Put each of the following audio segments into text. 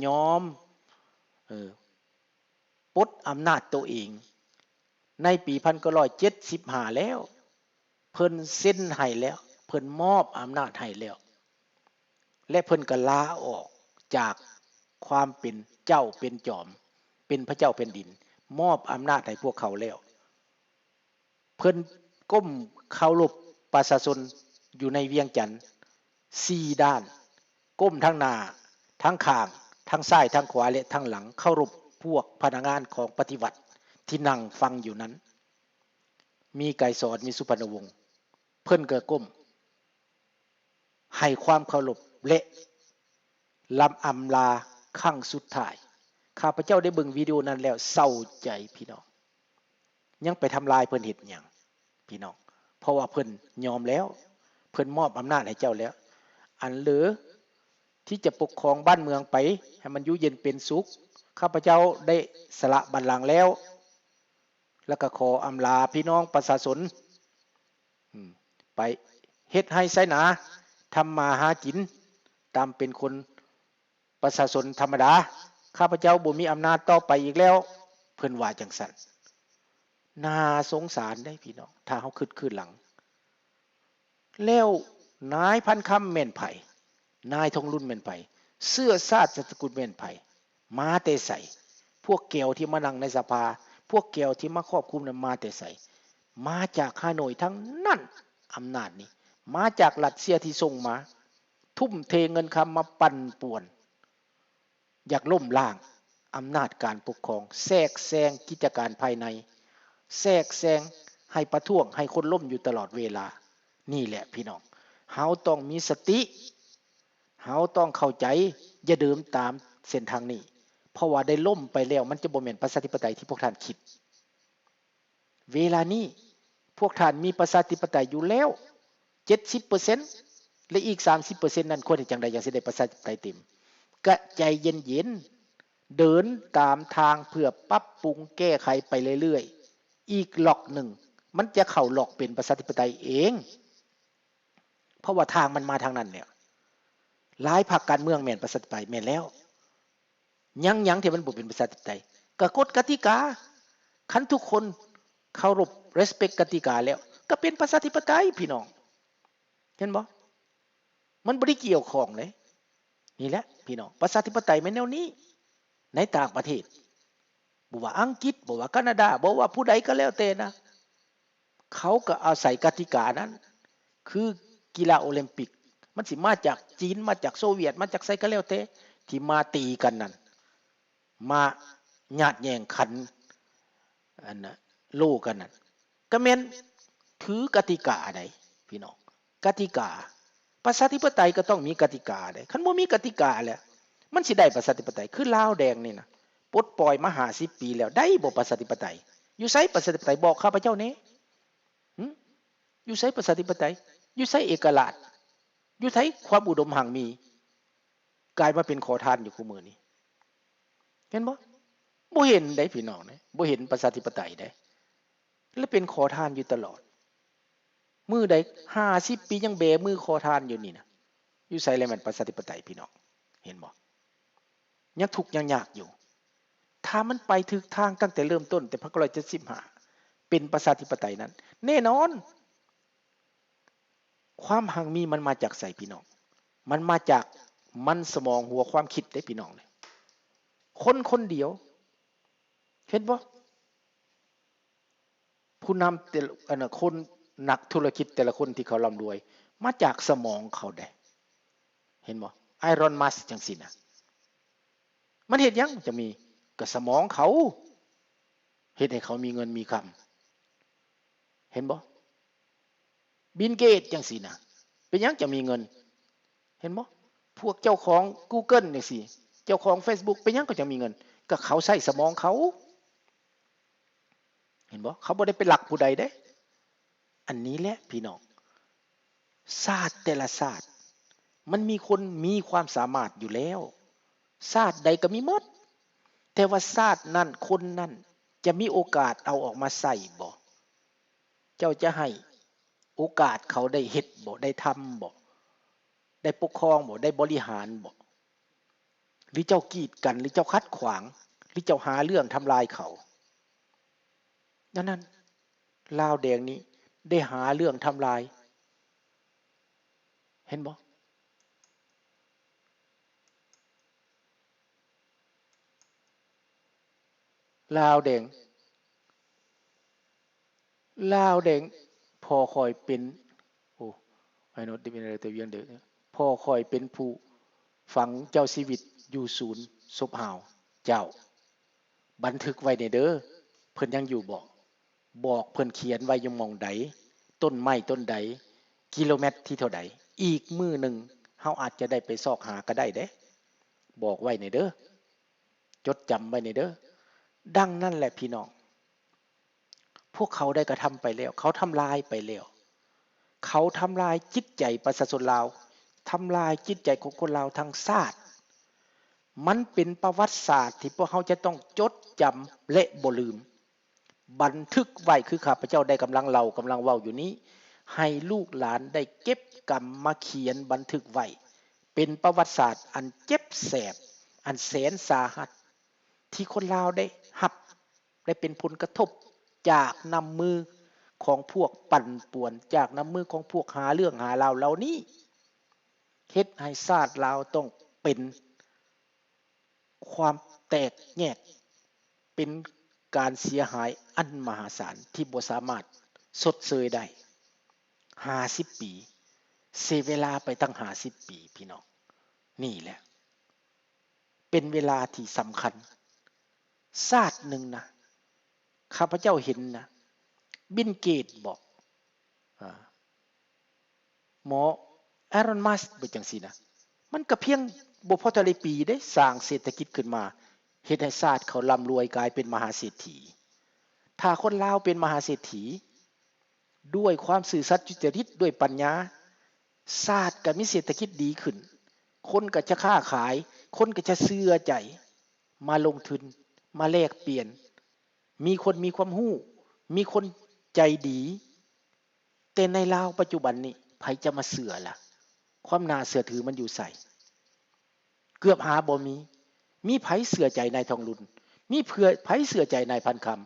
ຍອມ ເອີ ປົດອຳນາດໂຕເອງ ໃນປີພັນເກົ້າຮ້ອຍເຈັດສິບຫ້າແລ້ວ ເພິ່ນເຊັນໃຫ້ແລ້ວ ເພິ່ນມອບອຳນາດໃຫ້ແລ້ວ ແລະ ເພິ່ນກໍລາອອກຈາກຄວາມເປັນເຈົ້າເປັນຈອມ ເປັນພະເຈົ້າແຜ່ນດິນ ມອບອຳນາດໃຫ້ພວກເຂົາແລ້ວ. ເພິ່ນກົ້ມເຄົາລົບປະຊາຊົນຢູ່ໃນວຽງຈັນສີ່ດ້ານ, ກົ້ມທັງໜ້າ, ທັງຂ້າງ, ທັງຊ້າຍ, ທັງຂວາ ແລະ ທັງຫຼັງ, ເຄົາລົບພວກພະນັກງານຂອງປະຕິວັດທີ່ນັ່ງຟັງຢູ່ນັ້ນ. ມີໄກສອນ, ມີສຸພັນນະວົງ, ເພິ່ນກໍກົ້ມ ໃຫ້ຄວາມເຄົາລົບ ແລະ ລຳອຳລາຄັ້ງສຸດທ້າຍ. ຂ້າພະເຈົ້າໄດ້ເບິ່ງວິດີໂອນັ້ນແລ້ວເສົ້າໃຈພີ່ນ້ອງ. ຍັງໄປທຳລາຍເພິ່ນເຮັດຫຍັງພີ່ນ້ອງ? ເພາະວ່າເພິ່ນຍອມແລ້ວ, ເພິ່ນມອບອຳນາດໃຫ້ເຈົ້າແລ້ວ. ອັນເລີທີ່ຈະປົກຄອງບ້ານເມືອງໄປໃຫ້ມັນຢູ່ເຢັນເປັນສຸກ, ຂ້າພະເຈົ້າໄດ້ສະຫຼະບັນລັງແລ້ວ. ແລ້ວກໍຂໍອຳລາພີ່ນ້ອງປະຊາຊົນ ອາ ໄປເຮັດໄຮ່ໄຖນາ ທຳມາຫາກິນຕາມເປັນຄົນປະຊາຊົນທຳມະດາ. ຂ້າພະເຈົ້າບໍ່ມີອຳນາດຕໍ່ໄປອີກແລ້ວ, ເພິ່ນວ່າຈັ່ງຊັ້ນ. ໜ້າສົງສານເດ້ພີ່ນ້ອງ, ຖ້າເຮົາຄຶດຄືນຫຼັງ. ແລ້ວນາຍພັນຄຳແມ່ນໃຜ? ນາຍທອງລຸນແມ່ນໃຜ? ເຊື້ອຊາດສະຕະກຸນແມ່ນໃຜ? ມາແຕ່ໃສ? ພວກແກວທີ່ມານັ່ງໃນສະພາ, ພວກແກວທີ່ມາຄອບຄຸມນັ້ນມາແຕ່ໃສ? ມາຈາກຮາໂນຍທັງນັ້ນ, ອຳນາດນີ້ມາຈາກລັດເຊຍທີ່ສົ່ງມາ, ທຸ່ມເທເງິນຄຳມາປັ່ນປ່ວນ. ຢາກລົ້ມລ້າງອຳນາດການປົກຄອງ, ແຊກແຊງກິດຈະການພາຍໃນ, ແຊກແຊງໃຫ້ປະທ້ວງ, ໃຫ້ຄົນລົ້ມຢູ່ຕະຫຼອດເວລາ. ນີ້ແຫຼະພີ່ນ້ອງ, ເຮົາຕ້ອງມີສະຕິ, ເຮົາຕ້ອງເຂົ້າໃຈ, ຢ່າເດີນຕາມເສັ້ນທາງນີ້, ເພາະວ່າໄດ້ລົ້ມໄປແລ້ວ, ມັນຈະບໍ່ແມ່ນປະຊາທິປະໄຕທີ່ພວກທ່ານຄິດ. ເວລານີ້ພວກທ່ານມີປະຊາທິປະໄຕຢູ່ແລ້ວເຈັດສິບເປີເຊັນ ແລະ ອີກສາມສິບເປີເຊັນນັ້ນຄວນເຮັດຈັ່ງໃດຈັ່ງຊິໄດ້ປະຊາທິປະໄຕເຕັມ? ກະໃຈເຢັນໆ ເດີນຕາມທາງເພື່ອປັບປຸງແກ້ໄຂໄປເລື້ອຍໆ ອີກລັອກໜຶ່ງ ມັນຈະເຂົ້າລັອກເປັນປະຊາທິປະໄຕເອງ ເພາະວ່າທາງມັນມາທາງນັ້ນແລ້ວ. ຫຼາຍພັກການເມືອງແມ່ນປະຊາທິປະໄຕ ແມ່ນແລ້ວ. ຍັງຫຍັງທີ່ມັນບໍ່ເປັນປະຊາທິປະໄຕ? ກະກົດກະຕິກາ. ຄັນທຸກຄົນເຄົາລົບ ເຣສເປັກ ກະຕິກາແລ້ວ ກະເປັນປະຊາທິປະໄຕພີ່ນ້ອງ. ເຫັນບໍ່? ມັນບໍ່ໄດ້ກ່ຽວຂ້ອງເດ້. ນີ້ແຫຼະພີ່ນ້ອງ, ປະຊາທິປະໄຕແມ່ນແນວນີ້. ໃນຕ່າງປະເທດ ບໍ່ວ່າອັງກິດ, ບໍ່ວ່າການາດາ, ບໍ່ວ່າຜູ້ໃດກໍແລ້ວແຕ່ນະ, ເຂົາກໍອາໄສກະຕິການັ້ນ ຄືກິລາໂອລິມປິກ ມັນຊິມາຈາກຈີນ, ມາຈາກໂຊວຽດ, ມາຈາກໃສກໍແລ້ວແຕ່ ທີ່ມາຕີກັນນັ້ນ, ມາຍາດແຍ່ງຂັນ ອັນນ່າ ໂລກັນນັ້ນ ກໍແມ່ນຖືກະຕິກາໃດ໋ພີ່ນ້ອງ. ກະຕິກາ ປະຊາທິປະໄຕກໍຕ້ອງມີກະຕິກາເດ້. ຄັນບໍ່ມີກະຕິກາແລ້ວ ມັນຊິໄດ້ປະຊາທິປະໄຕ? ຄືລາວແດງນີ້ນະ ປົດປ່ອຍມາຫ້າສິບປີແລ້ວ ໄດ້ບໍ່ປະຊາທິປະໄຕ? ຢູ່ໃສປະຊາທິປະໄຕ? ບອກຂ້າພະເຈົ້າແດ່. ຫຶ? ຢູ່ໃສປະຊາທິປະໄຕ? ຢູ່ໃສເອກະລາດ? ຢູ່ໃສຄວາມອຸດົມຮັ່ງມີ? ກາຍມາເປັນຂໍທານຢູ່ຄູ່ມື້ນີ້. ເຫັນບໍ່? ບໍ່ເຫັນເດ້ພີ່ນ້ອງເດ້, ບໍ່ເຫັນປະຊາທິປະໄຕເດ້ ແລະ ເປັນຂໍທານຢູ່ຕະຫຼອດ. ມື້ໃດ ຫ້າສິບປີ ຍັງແບມືຂໍທານຢູ່ນີ້ນະ, ຢູ່ໃສແລ້ວແມ່ນປະຊາທິປະໄຕພີ່ນ້ອງ? ເຫັນບໍ່? ຍັງທຸກຍັງຍາກຢູ່. ຖ້າມັນໄປຖືກທາງຕັ້ງແຕ່ເລີ່ມຕົ້ນ ແຕ່ພັນເກົ້າຮ້ອຍເຈັດສິບຫ້າ ເປັນປະຊາທິປະໄຕນັ້ນ ແນ່ນອນ ຄວາມຮັ່ງມີມັນມາຈາກໃສພີ່ນ້ອງ? ມັນມາຈາກມັນສະໝອງຫົວຄວາມຄິດເດ້ພີ່ນ້ອງເອີຍ. ຄົນຄົນດຽວ ເຫັນບໍ່? ຜູ້ນຳແຕ່ລະ ອັນນ່າ ຄົນນັກທຸລະກິດແຕ່ລະຄົນທີ່ເຂົາລ່ຳລວຍ ມາຈາກສະໝອງເຂົາເດ້. ເຫັນບໍ່? ໄອລອນ ມັສ ຈັ່ງຊີ້ນະ ມັນເຮັດຫຍັງຈັ່ງມີ? ກໍສະໝອງເຂົາ ເຮັດໃຫ້ເຂົາມີເງິນມີຄຳ. ເຫັນບໍ່? ບິນເກດ ຈັ່ງຊີ້ນະ ເປັນຫຍັງຈັ່ງມີເງິນ? ເຫັນບໍ່? ພວກເຈົ້າຂອງ Google ຈັ່ງຊີ້ ເຈົ້າຂອງ Facebook ເປັນຫຍັງເຂົາຈັ່ງມີເງິນ? ກໍເຂົາໃຊ້ສະໝອງເຂົາ. ເຫັນບໍ່? ເຂົາບໍ່ໄດ້ໄປລັກຜູ້ໃດເດ້. ອັນນີ້ແຫຼະພີ່ນ້ອງ, ຊາດແຕ່ລະຊາດ ມັນມີຄົນມີຄວາມສາມາດຢູ່ແລ້ວ, ຊາດໃດກໍມີໝົດ. ແຕ່ວ່າຊາດນັ້ນ ຄົນນັ້ນຈະມີໂອກາດເອົາອອກມາໃຊ້ບໍ່? ເຈົ້າຈະໃຫ້ໂອກາດເຂົາໄດ້ເຮັດບໍ່? ໄດ້ທຳບໍ່? ໄດ້ປົກຄອງບໍ່? ໄດ້ບໍລິຫານບໍ່? ຫຼືເຈົ້າກີດກັນ ຫຼືເຈົ້າຂັດຂວາງ ຫຼືເຈົ້າຫາເລື່ອງທຳລາຍເຂົາ. ນັ້ນໆ ລາວແດງນີ້ໄດ້ຫາເລື່ອງທຳລາຍ ເຫັນບໍ່? ລາວແດງ ລາວແດງ ພໍ່ຂ້ອຍເປັນ ໂອ້ I know the winner of the Wiener ພໍ່ຂ້ອຍເປັນຜູ້ຝັງເຈົ້າຊີວິດຢູ່ສູນສົບຫ້າວເຈົ້າ. ບັນທຶກໄວ້ແດ່ເດີ ເພິ່ນຍັງຢູ່ບໍ່? ບອກເພິ່ນຂຽນໄວ້ຢູ່ໝ່ອງໃດ, ຕົ້ນໄມ້ຕົ້ນໃດ, ກິໂລແມັດທີເທົ່າໃດ. ອີກມື້ໜຶ່ງເຮົາອາດຈະໄດ້ໄປຊອກຫາກໍໄດ້ເດ້. ບອກໄວ້ແດ່ເດີ. ຈົດຈຳໄວ້ແດ່ເດີ. ດັ່ງນັ້ນແຫຼະພີ່ນ້ອງ, ພວກເຂົາໄດ້ກະທຳໄປແລ້ວ, ເຂົາທຳລາຍໄປແລ້ວ, ເຂົາທຳລາຍຈິດໃຈປະຊາຊົນລາວ, ທຳລາຍຈິດໃຈຂອງຄົນລາວທັງຊາດ. ມັນເປັນປະຫວັດສາດທີ່ພວກເຮົາຈະຕ້ອງຈົດຈຳ ແລະ ບໍ່ລືມ. ບັນທຶກໄວ້ ຄືຂ້າພະເຈົ້າໄດ້ກຳລັງເລົ່າ, ກຳລັງເວົ້າຢູ່ນີ້, ໃຫ້ລູກຫຼານໄດ້ເກັບກຳມາຂຽນບັນທຶກໄວ້ ເປັນປະຫວັດສາດອັນເຈັບແສບ, ອັນແສນສາຫັດ ທີ່ຄົນລາວໄດ້ຮັບ ແລະ ເປັນຜົນກະທົບຈາກນ້ຳມືຂອງພວກປັ່ນປ່ວນ, ຈາກນ້ຳມືຂອງພວກຫາເລື່ອງຫາລາວເຫຼົ່ານີ້ ເຮັດໃຫ້ຊາດລາວຕ້ອງເປັນ ຄວາມແຕກແຍກ ເປັນການເສຍຫາຍອັນມະຫາສານທີ່ບໍ່ສາມາດຊົດເຊີຍໄດ້. ຫ້າສິບປີ ເສຍເວລາໄປຕັ້ງຫ້າສິບປີ ພີ່ນ້ອງ. ນີ້ແຫຼະ ເປັນເວລາທີ່ສຳຄັນ. ຊາດໜຶ່ງນະ ຂ້າພະເຈົ້າເຫັນນະ ບິນເກດບໍ ອາ ໝໍ Elon Musk ໄປຈັ່ງຊີ້ນະ, ມັນກະພຽງບໍ່ພໍເທົ່າໃດປີເດ້ ສ້າງເສດຖະກິດຂຶ້ນມາ ເຮັດໃຫ້ຊາດເຂົາລ່ຳລວຍ ກາຍເປັນມະຫາເສດຖີ. ຖ້າຄົນລາວເປັນມະຫາເສດຖີ ດ້ວຍຄວາມຊື່ສັດສຸຈະລິດ ດ້ວຍປັນຍາ, ຊາດກະມີເສດຖະກິດດີຂຶ້ນ, ຄົນກະຈະຄ້າຂາຍ, ຄົນກະຈະເຊື່ອໃຈ ມາລົງທຶນ, ມາແລກປ່ຽນ, ມີຄົນມີຄວາມຮູ້, ມີຄົນໃຈດີ. ແຕ່ໃນລາວປັດຈຸບັນນີ້ ໃຜຈະມາເຊື່ອລະ? ຄວາມໜ້າເຊື່ອຖືມັນຢູ່ໃສ? ເກືອບຫາບໍ່ມີ. ມີໃຜເຊື່ອໃຈນາຍທອງລຸນ? ມີເພື່ອ ໃຜເຊື່ອໃຈນາຍພັນຄຳ?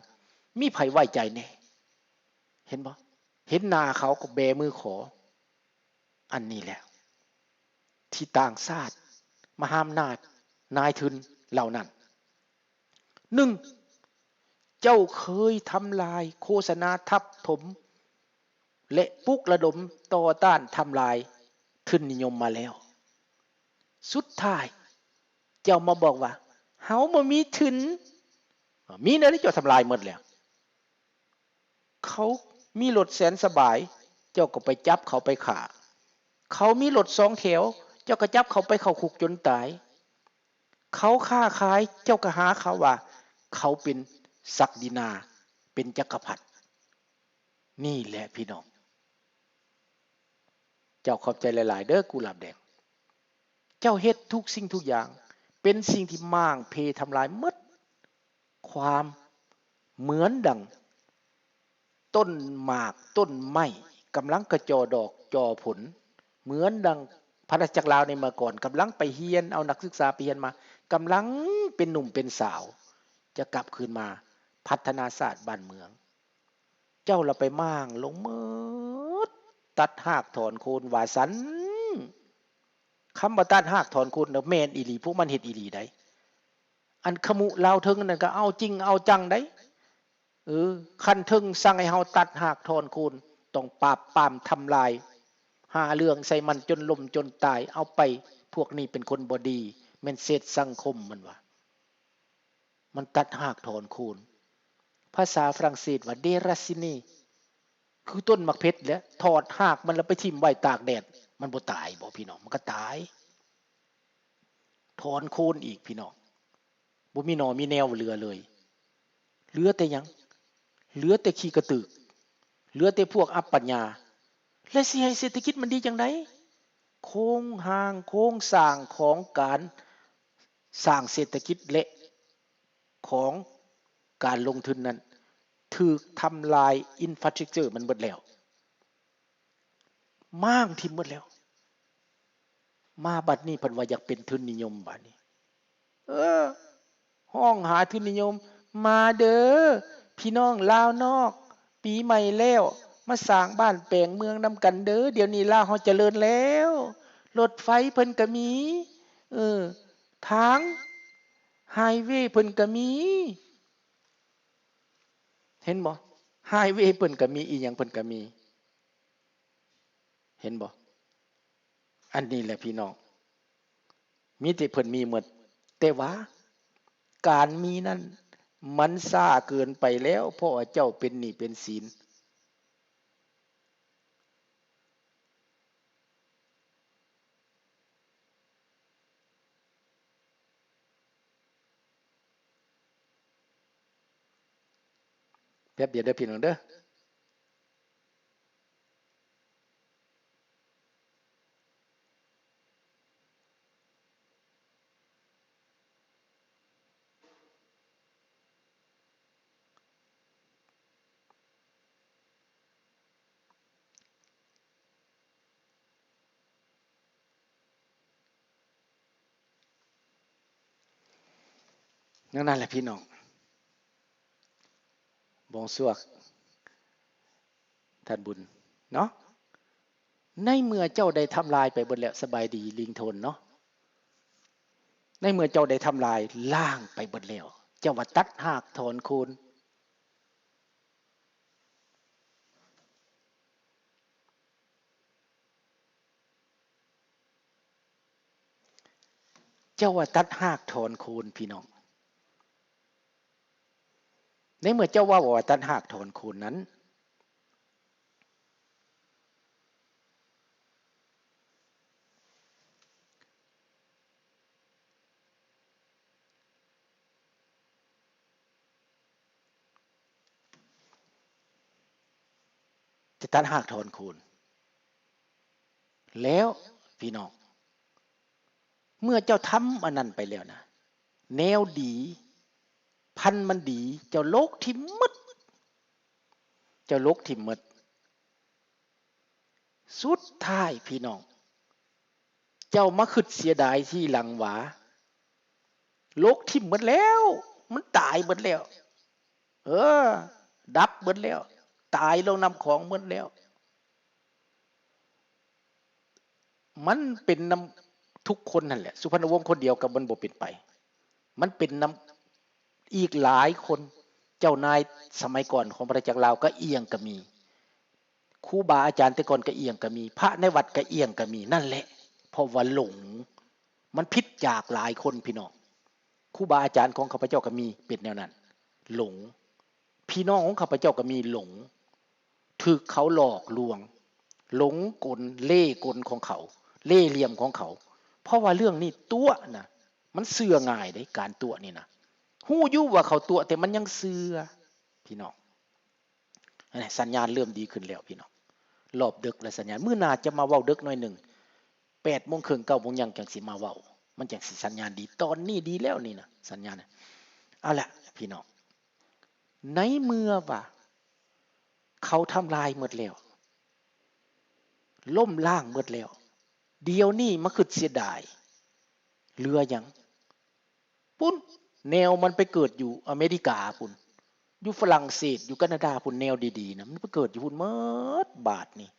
ມີໃຜໄວ້ໃຈແດ່? ເຫັນບໍ່? ເຫັນໜ້າເຂົາກໍແບມືຂໍ. ອັນນີ້ແຫຼະ ທີ່ຕ່າງຊາດ ມະຫາອຳນາດ ນາຍທຶນເຫຼົ່ານັ້ນ. ໜຶ່ງ ເຈົ້າເຄີຍທຳລາຍ ໂຄສະນາທັບຖົມ ແລະ ປຸກລະດົມຕໍ່ຕ້ານທຳລາຍທຶນນິຍົມມາແລ້ວ. ສຸດທ້າຍ ເຈົ້າມາບອກວ່າ ເຮົາບໍ່ມີທຶນ. ມີແນວໃດ ເຈົ້າທຳລາຍໝົດແລ້ວ. ເຂົາມີລົດແສນສະບາຍ ເຈົ້າກໍໄປຈັບເຂົາໄປຂ້າ. ເຂົາມີລົດສອງແຖວ ເຈົ້າກໍຈັບເຂົາໄປເຂົ້າຄຸກຈົນຕາຍ. ເຂົາຄ້າຂາຍ ເຈົ້າກໍຫາເຂົາວ່າເຂົາເປັນສັກດິນາ ເປັນຈັກກະພັດ. ນີ້ແຫຼະພີ່ນ້ອງ. ເຈົ້າຂອບໃຈຫຼາຍໆເດີ ກຸຫຼາບແດງ. ເຈົ້າເຮັດທຸກສິ່ງທຸກຢ່າງ ເປັນສິ່ງທີ່ມ້າງເພທຳລາຍໝົດ. ຄວາມເໝືອນດັ່ງຕົ້ນໝາກຕົ້ນໄມ້ກຳລັງກະຈໍ່ດອກຈໍ່ຜົນ, ເໝືອນດັ່ງພະລາຊະຈັກລາວໃນເມື່ອກ່ອນກຳລັງໄປຮຽນ ເອົານັກສຶກສາໄປຮຽນມາ, ກຳລັງເປັນໜຸ່ມເປັນສາວ ຈະກັບຄືນມາພັດທະນາຊາດບ້ານເມືອງ. ເຈົ້າລະໄປມ້າງລົງໝົດ ຕັດຮາກຖອນໂຄນວ່າຊັ້ນ. ຄຳວ່າຕັດຮາກຖອນໂຄນນະ ແມ່ນອີ່ຫຼີ, ພວກມັນເຮັດອີ່ຫຼີໃດ໋. ອັນຂະມຸລາວເທິງນັ້ນກໍເອົາຈິງເອົາຈັງໃດ໋. ເອີ ຂັ້ນເທິງສັ່ງໃຫ້ເຮົາຕັດຮາກຖອນໂຄນ, ຕ້ອງປາບປາມທຳລາຍ, ຫາເລື່ອງໃສ່ມັນຈົນລົ້ມຈົນຕາຍ. ເອົາໄປ, ພວກນີ້ເປັນຄົນບໍ່ດີ, ແມ່ນເສດສັງຄົມ, ມັນວ່າ. ມັນຕັດຮາກຖອນໂຄນ. ພາສາຝຣັ່ງເສດວ່າ ເດຣາຊິນີ ຄືຕົ້ນໝາກເຜັດແຫຼະ, ຖອດຮາກມັນແລ້ວໄປຖິ້ມໄວ້ຕາກແດດ, ມັນບໍ່ຕາຍບໍພີ່ນ້ອງ? ມັນກໍຕາຍ. ຖອນໂຄນອີກພີ່ນ້ອງ, ບໍ່ມີໜໍ່ມີແນວເຫຼືອເລີຍ. ເຫຼືອແຕ່ຫຍັງ? ເຫຼືອແຕ່ຂີ້ກະຕຶກ, ເຫຼືອແຕ່ພວກອັບປັນຍາ. ແລະ ຊິໃຫ້ເສດຖະກິດມັນດີຈັ່ງໃດ? ໂຄງຮ່າງໂຄງສ້າງຂອງການ ສ້າງເສດຖະກິດ ແລະ ຂອງການລົງທຶນນັ້ນ ຖືກທຳລາຍ infrastructure ມັນເບິດແລ້ວ, ມ້າງຖິ້ມເບິດແລ້ວ. ມາບັດນີ້ເພິ່ນວ່າຢາກເປັນທຶນນິຍົມບາດນີ້. ເອີ ຮ້ອງຫາທຶນນິຍົມ ມາເດີພີ່ນ້ອງລາວນອກ ປີໃໝ່ແລ້ວ ມາສ້າງບ້ານແປງເມືອງນຳກັນເດີ ດຽວນີ້ລາວເຮົາຈະເລີນແລ້ວ ລົດໄຟເພິ່ນກະມີ ເອີ ທາງໄຮເວເພິ່ນກະມີ ເຫັນບໍ່? ໄຮເວເພິ່ນກະມີ ອີ່ຫຍັງເພິ່ນກະມີ ເຫັນບໍ່? ອັນນີ້ແຫຼະພີ່ນ້ອງ ມີແຕ່ເພິ່ນມີໝົດ ແຕ່ວ່າການມີນັ້ນມັນຊ້າເກີນໄປແລ້ວ ເພາະວ່າເຈົ້າເປັນໜີ້ເປັນສິນ. ແປັບດຽວເດີພີ່ນ້ອງເດີ. ແນວນັ້ນແຫຼະພີ່ນ້ອງ Bonsoir ທ່ານບຸນເນາະ ໃນເມື່ອເຈົ້າໄດ້ທຳລາຍໄປເບິດແລ້ວ ສະບາຍດີລິງໂທນເນາະ ໃນເມື່ອເຈົ້າໄດ້ທຳລາຍລ້າງໄປເບິດແລ້ວ ເຈົ້າວ່າຕັດຮາກຖອນໂຄນ ເຈົ້າວ່າຕັດຮາກຖອນໂຄນພີ່ນ້ອງ ໃນເມື່ອເຈົ້າເວົ້າວ່າຕັດຮາກຖອນໂຄນນັ້ນ ຈະຕັດຮາກຖອນໂຄນ ແລ້ວພີ່ນ້ອງ ເມື່ອເຈົ້າທຳອັນນັ້ນໄປແລ້ວນະ ແນວດີ ພັນມັນດີ ເຈົ້າລົກຖິ້ມໝົດ ເຈົ້າລົກຖິ້ມໝົດ ສຸດທ້າຍພີ່ນ້ອງ ເຈົ້າມາຄິດເສຍດາຍທີຫຼັງວ່າ ລົກຖິ້ມໝົດແລ້ວ ມັນຕາຍໝົດແລ້ວ ເອີ ດັບໝົດແລ້ວ ຕາຍລົງນ້ຳຂອງໝົດແລ້ວ. ມັນເປັນນຳທຸກຄົນຫັ້ນແຫຼະ ສຸພັນນະວົງຄົນດຽວກໍມັນບໍ່ເປັນໄປ ມັນເປັນນຳອີກຫຼາຍຄົນ ເຈົ້ານາຍສະໄໝກ່ອນຂອງພະນະຈັກລາວກໍອີ່ຫຍັງກໍມີ ຄູບາອາຈານແຕ່ກ່ອນກໍອີ່ຫຍັງກໍມີ ພະໃນວັດກໍອີ່ຫຍັງກໍມີ ນັ້ນແຫຼະ ເພາະວ່າຫຼົງ ມັນຜິດຈາກຫຼາຍຄົນພີ່ນ້ອງ ຄູບາອາຈານຂອງຂ້າພະເຈົ້າກໍມີເປັນແນວນັ້ນ ຫຼົງ ພີ່ນ້ອງຂອງຂ້າພະເຈົ້າກໍມີຫຼົງ ຖືກເຂົາຫຼອກລວງ ຫຼົງກົນ ເລ່ກົນຂອງເຂົາ ເລ່ຫຼ່ຽມຂອງເຂົາ ເພາະວ່າເລື່ອງນີ້ຕົວະນະ ມັນເຊື່ອງ່າຍເດ້ ການຕົວະນີ້ນະ ຮູ້ຢູ່ວ່າເຂົາຕົວະ ແຕ່ມັນຍັງເຊື່ອ ພີ່ນ້ອງ ອັນນີ້ສັນຍານເລີ່ມດີຂຶ້ນແລ້ວພີ່ນ້ອງ ຮອບເດິກແລ້ວສັນຍານ ມື້ໜ້າຈະມາເວົ້າເດິກໜ້ອຍໜຶ່ງ ແປດໂມງເຄິ່ງ ເກົ້າໂມງຍັງຈັ່ງຊິມາເວົ້າ ມັນຈັ່ງຊິສັນຍານດີ ຕອນນີ້ດີແລ້ວນີ້ນະ ສັນຍານນະ ເອົາລະພີ່ນ້ອງ ໃນເມື່ອວ່າເຂົາທຳລາຍໝົດແລ້ວ ລົ້ມລ້າງໝົດແລ້ວ ດຽວນີ້ມາຄິດເສຍດາຍ ເຫຼືອຫຍັງ? ພຸ້ນ ແນວມັນໄປເກີດຢູ່ອາເມລິກາພຸ້ນ ຢູ່ຝຣັ່ງເສດ ຢູ່ການາດາພຸ້ນ ແນວດີໆນະ ມັນໄປເກີດຢູ່ພຸ້ນໝົດ ບາດນີ້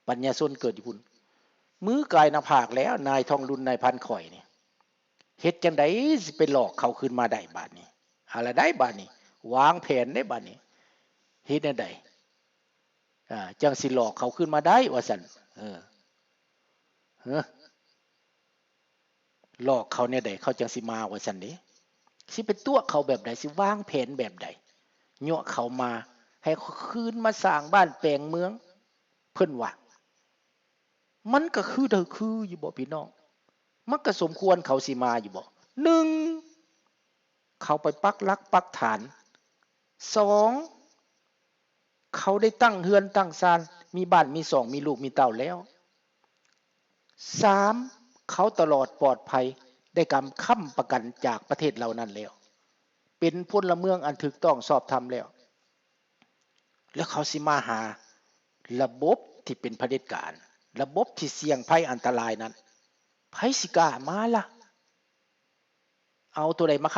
ປັນຍາຊົນເກີດຢູ່ພຸ້ນ ມືກາຍໜ້າຜາກແລ້ວ ນາຍທອງລຸນ ນາຍພັນຂ້ອຍນີ້ ເຮັດຈັ່ງໃດຊິໄປຫຼອກເຂົາຄືນມາໄດ້ບາດນີ້ ເອົາລະໄດ໋ບາດນີ້ ວາງແຜນໄດ໋ບາດນີ້ ເຮັດແນວໃດ ອ່າ ຈັ່ງຊິຫຼອກເຂົາຄືນມາໄດ້ວ່າຊັ້ນ ເອີ ເອີ ຫຼອກເຂົາແນວໃດເຂົາຈັ່ງຊິມາວ່າຊັ້ນເດ້ ຊິໄປຕົວະເຂົາແບບໃດ ຊິວາງແຜນແບບໃດ ຍົວະເຂົາມາໃຫ້ເຂົາຄືນມາສ້າງບ້ານແປງເມືອງ ເພິ່ນວ່າ ມັນກະຄືເດີຄືຢູ່ບໍ່ພີ່ນ້ອງ? ມັນກະສົມຄວນເຂົາຊິມາຢູ່ບໍ່? ໜຶ່ງ ເຂົາໄປປັກຫຼັກປັກຖານ, ສອງ ເຂົາໄດ້ຕັ້ງເຮືອນຕັ້ງຊານ, ມີບ້ານມີຊ່ອງ, ມີລູກມີເຕົ້າແລ້ວ, ສາມ ເຂົາຕະຫຼອດປອດໄພ, ໄດ້ການຄ້ຳປະກັນຈາກປະເທດເຫຼົ່ານັ້ນແລ້ວ, ເປັນພົນລະເມືອງອັນຖືກຕ້ອງຊອບທຳແລ້ວ. ແລ້ວເຂົາຊິມາຫາລະບົບທີ່ເປັນຜະເດັດການ, ລະບົບທີ່ສ່ຽງໄພອັນຕະລາຍນັ້ນ, ໃຜຊິກ້າມາລະ? ເອົາໂຕໃດມາຂ